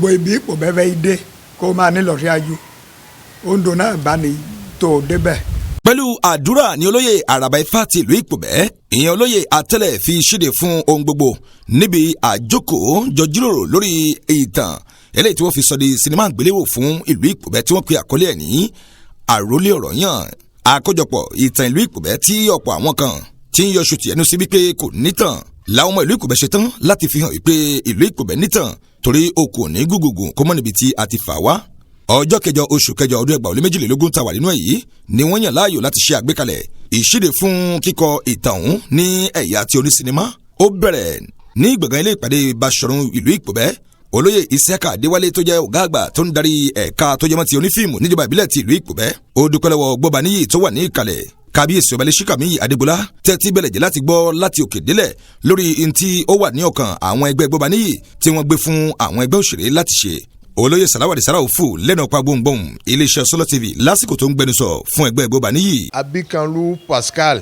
Gbogbo ibi Ìpòbẹ́ fẹ́ dé kó máa ní lọ síwájú, Oǹdó náà bá ní tó débẹ̀. Pẹ̀lú àdúrà ní olóyè Àràbà Ifá ti ìlú Ìpòbẹ́, ìyẹn olóyè Atẹ́lẹ̀, fi ṣíde fún ohun gbogbo níbi àjókòó jọ jíròrò lórí ìtàn eléyìí tí wọ́n fi sọ di sinimá àgbéléwò fún ìlú Ìpòbẹ́, tí wọ́n pe àkọlé ẹ̀ ní Àrólé Ọ̀rọ̀ Yàn, àkójọpọ̀ ìtàn ìlú Ìpòbẹ́ tí ọ̀pọ̀ àwọn kan tí ń yọṣu tì ẹnu sí wípé kò nítàn. Làwọn ọmọ ìlú Ìpòbẹ́ ṣe tán láti fi hàn wípé ìlú Ìpòbẹ́ nítàn, torí o kò ní gúgùgùn kó mọ́ níbi tí a ti fà wá. Ọjọ́ 8 oṣù 8 ọdún 2022 ta wà nínú ẹ̀ yìí ni wọ́n yàn láàyò láti ṣe àgbékalẹ̀ ìṣíde fún kíkọ ìtàn ọ̀hún ní ẹ̀yà tí onísinimá. Ó bẹ̀rẹ̀ ní gbọ̀ngàn ilé ìpàdé Basọ̀run ìlú Ìpòbẹ́. Olóyè Isiaka Adéwálé, tó jẹ́ ọ̀gá àgbà tó ń darí ẹ̀ka tó jẹmọ́ ti onífíìmù níjọba ìbílẹ̀ ti ìlú Ìpòbẹ́, ó dúpẹ́ lọ́wọ́ Gbọ́baníyì tó wà ní ìkàlẹ̀, Kábíyèsí Ọba Lẹ́sìkàmíyì Adégbọlá, tẹ́tí bẹ̀lẹ̀ jẹ́ láti gbọ́ láti òkè délẹ̀ lórí ntí ó wà ní ọkàn àwọn ẹgbẹ́ Gbọ́baníyì tí wọ́n gbé fún àwọn ẹgbẹ́ òṣèré láti ṣe. Olóyè Sàláwàdì Sàràòfù lẹ́nu ọ̀pá gbohùngbohùn iléeṣẹ́ Sọ́lọ́ TV lásìkò tó ń gbẹnusọ fún ẹgbẹ́ Gbọ́baníyì. Abikanlu Pascal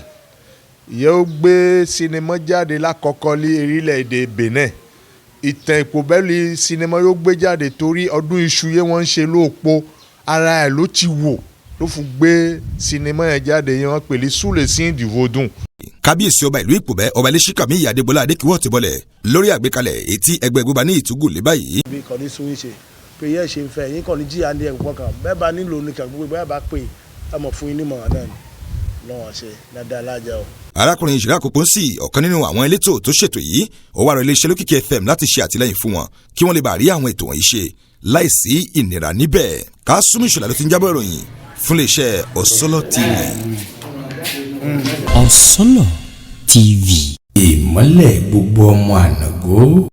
yóò gbé sinimá jáde lákọ̀ọ́kọ́ ní orílẹ̀-èdè Benin. Ìtàn Ìpòbẹ́ sinimá yóò gbé jáde torí ọdún iṣu yẹn wọ́n ń ṣe lóòpó ara ẹ̀ ló ti wò ló fi gbé sinimá yẹn jáde yẹn, wọ́n pè ní Sous le signe du Vodun. Kábíyèsí ọba ìlú Ìpòbẹ́, Ọba Iléṣíkàmíyì Adégbọlá Adékíwọ́ ti bọ̀lẹ̀ lórí àgbékalẹ̀ etí ẹgbẹ́ Gbọ́baníyì túgù lé báyìí. Bí kò ní sún yín ṣe pé yẹ́ ṣe ń fẹ́ yín kàn ní jíyà ní ẹ̀kọ́ kan bẹ́ẹ̀ bá nílò nìkan gbogbo bẹ́ẹ̀ bá pè é mọ̀ fún yín nímọ̀ràn náà ni lọ́wọ́n ṣe dáadáa lájà o. Arákùnrin Ìṣẹ̀lẹ̀ Àkókò ń sì ọ̀kan nínú àwọn elétò tó ṣètò yìí, ó wá rọ iléeṣẹ́ Lókìkí FM láti ṣe àtìlẹ́yìn fún wọn kí wọ́n lè bá rí àwọn ètò wọ̀nyí ṣe láìsí ìnira níbẹ̀. Kásùmí Ìṣọ̀lá ló ti ń jábọ̀ ìròyìn fún iléeṣẹ́ Ọ̀sọ́lọ̀ TV. Ọ̀sọ́lọ̀ TV. Ìmọ́lẹ̀ gbogbo ọmọ ànàgó.